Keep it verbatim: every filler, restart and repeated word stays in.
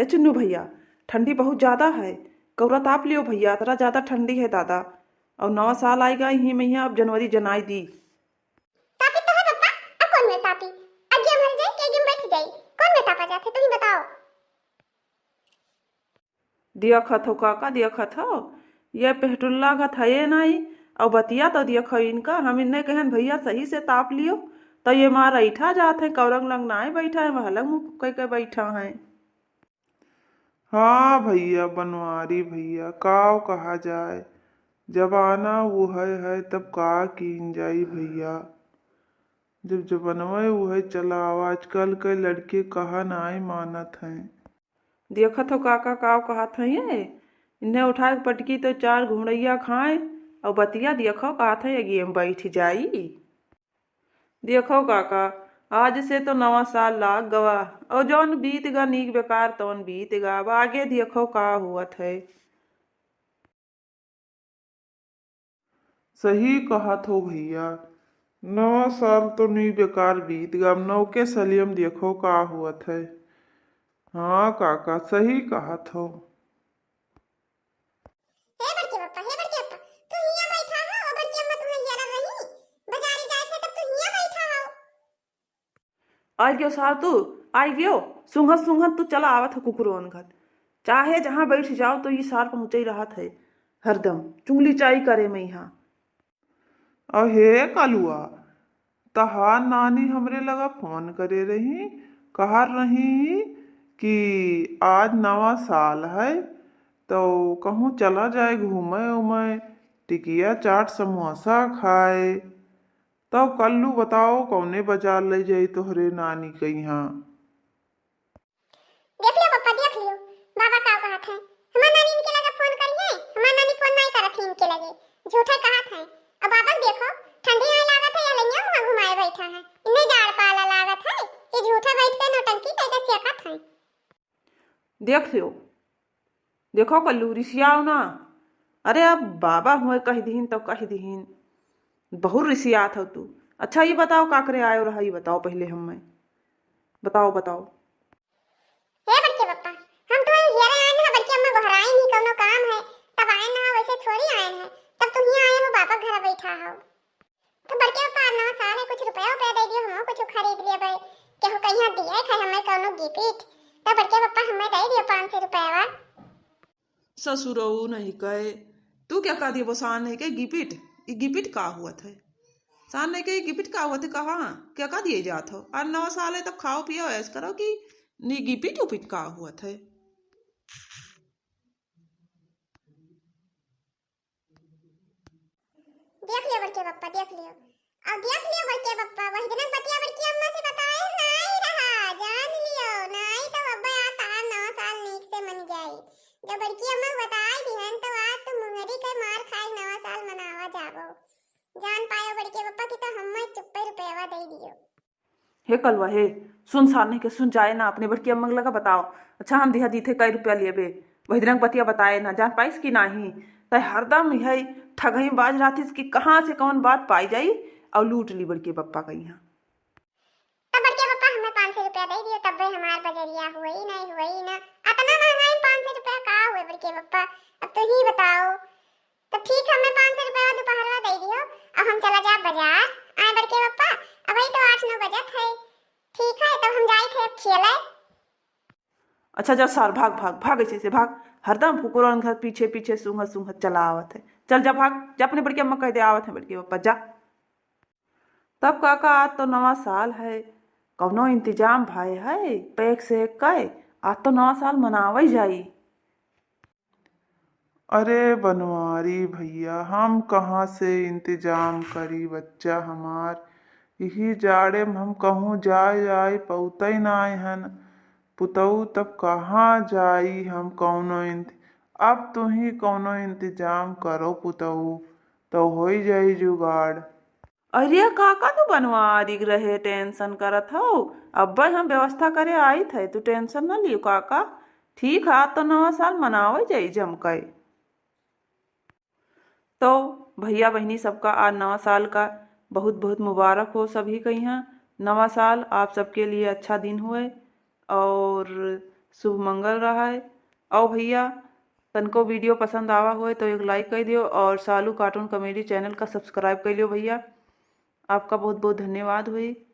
ए चुन्नू भैया, ठंडी बहुत ज्यादा है, कौरा ताप लियो भैया, इतना ज्यादा ठंडी है दादा। और नवा साल आइगा, यही महीना अब जनवरी जनाई दी। तापी तो है पप्पा, अब कौन में तापी? अगिया मर जाई, के अगिया में बैठ जाई? कौन में तापा जात है, तुम ही बताओ। देखत हो काका, देखत हो, ये पेटुल्ला का था ये नाई। और बतिया तो देखो इनका, हम इन्हें कहन भैया सही से ताप लियो, तो ये मार ऐठा जात है, कौरंग लंग नाई बैठा है, वह लंग मुँह कह के बैठा है। हाँ भैया, बनवारी भैया, काव कहा जाए, जमाना वो है, है तब का कीन जाई भैया। जब जमाना वो है चलाओ, आजकल के लड़के कहा नाई मानत हैं। देखत हो काका काव कहत हैं ये, इन्हें उठाए के पटकी तो चार घुड़ैया खाए, और बतिया देखो कहत हैं अगिए में बैठ जाई। देखो काका, आज से तो नवा साल लाग गवा, और जौन बीत गा नीक बेकार तौन बीत गा, अब आगे देखो का हुअत है। सही कहत हो भैया, नवा साल तो नीक बेकार बीत गा, अब नौके सलियम देखो का हुअत है। हाँ काका, सही कहत हो। हे बड़के पप्पा, हे बड़के पप्पा, तू हियां बैठा हो, बड़की अम्मा तुम्हें घेरा रही, बाजारी जाए थे तब तू हियां बैठा हो। आई गयो सार तू, आई गयो, सूंघत सूंघत तू चला आवत है कुकुरोन घर। चाहे जहाँ बैठ जाओ तो ये सार पहुँचे रहत है, हरदम चुंगली चाई करे में यहाँ। अहे कलुआ, तहार नानी हमरे लगा फोन करे रही, कहा रही कि आज नवा साल है, तो कहूँ चला जाए घूमे उमे, टिकिया चाट समोसा खाए। तब कल्लू बताओ, कौने बाजार ले जाई तोहरे नानी के यहाँ? देख लियो पप्पा, देख लियो, बाबा का कहत है। हमार नानी इनके लगे फोन करिए, हमार नानी फोन नहीं करत है इनके लगे, झूठे कहत है। अब बाबा देखो, ठंडी आए लागत है, ये लइया मुँह घुमाए बैठा है, इन्हें जाड़ पाला लागत है, ये झूठे बैठ के नौटंकी करके सेकत है। देख लियो, देखो कल्लू, रिसियाओ ना। अरे, अब बाबा हुए कह दिहिन तो कह दिहिन, बहुत रिसियात हो तू। अच्छा, ये बताओ, का करे आयो रहा, ये बताओ पहले हमें, बताओ, बताओ। हे बड़के पप्पा, हम तो ये घेरे आए ना, बड़की अम्मा गोहराइन ही, कौनो काम है, तब आए ना, वैसे थोड़ी आए हैं, तब तुम ही आए हो, बाबा घर बैठा हो। तो बड़के पप्पा, आज नवा साल है, कुछ रुपया उपया दे दियो, हमहू कुछ खरीद लेबै। केहू कहिया दिए खाए हमें कौनो गिफ्ट, तो बड़के पप्पा हमें दे दियो पाँच सौ रुपया। ससुरऊ नहीं कहे, तू क्या कह दिए, वो सान नहीं कहे गिफ्ट, ये गिफ्ट का हुआ था? सान नहीं कहे गिफ्ट का हुआ था, कहाँ क्या का दिए जात हो? आज नवा साल है, तब खाओ पियो ऐश करो कि नी गिफ्ट उपिट का हुआ था? देख लियो बड़के पप्पा, देख लियो। अब देख लियो बड़के पप्पा, वही दिन बतिया बड़की अम्मा से बताए नाई रहा, जान लियो, नाई तो अब्बे आज तार नवा साल नीक से मन जाई। जब बड़की अम्मा बताई दिहन, तो आज तो मुंगरी के मार खाए नवा साल मनावा जाबो। जान पायो बड़के पप्पा कि तो हमें चुप्पे रुपयावा दे दियो। हे कलवा, हे, सुन सार नहीं के, सुन जाए ना, अपने बड़की अम्मा के लगा बताओ। अच्छा, हम दिहा दीथे कई रुपया लेबे, वही दिन बतिया बताए ना, जान पाइस कि नाही। तय हरदम यही ठगई में बाज रहतीस कि कहाँ से कौन बात पाई जाई और लूट ली बड़के पप्पा का यहाँ। तब बड़के पप्पा हमें पाँच सौ रुपया दे दियो, तब भी हमार बजरिया हुई नहीं, हुई ना। अतना महंगाई में पाँच सौ रुपया का हुए बड़के पप्पा? अब तो ही बताओ। तो ठीक है, हमें पाँच सौ रुपया दोपहरवा दे दियो, अब हम चला जाब बाजार। आए बड़के पप्पा, अबही तो आठ नौ बजत है। ठीक है, तब हम जाइत है अब खेले। अच्छा, जा सार, भाग, भाग, भाग, ऐसे, ऐसे भाग। हरदम कुकुरन घर पीछे, पीछे सूंघत, सूंघत चला आवत है। चल जा, भाग जा, अपने बड़की अम्मा कह दे आवत है बड़के पप्पा, जा। तब काका, आज तो नवा साल है, कौनो इंतजाम भय है पैक से कय, आज तो नवा साल मनावई जाई। अरे बनवारी भैया, हम कहाँ से इंतजाम करी बच्चा हमार? यही जाड़े में हम कहूँ जाए आए पौते नाय हन। पुतऊ तब कहाँ जाई हम कौनो इंत-, अब तुही कौनो इंतजाम करो पुतऊ, तो होई जाई जुगाड़। अरे काका, तू बनवारी रहे टेंशन करत हौ, अब्बे हम व्यवस्था करे आइत है, तू टेंशन न लियो काका। ठीक है, आज तो नवा साल मनावे जाई जमकय। तो भैया बहिनी सबका आज नवा साल का बहुत बहुत मुबारक हो सभी का यहाँ। नवा साल आप सबके लिए अच्छा दिन हुए और शुभ मंगल रहा है। और भैया, तनको video पसंद आवा होए तो एक like कर दियो और सालू cartoon comedy channel का subscribe कर लियो भैया। आपका बहुत बहुत धन्यवाद हुई।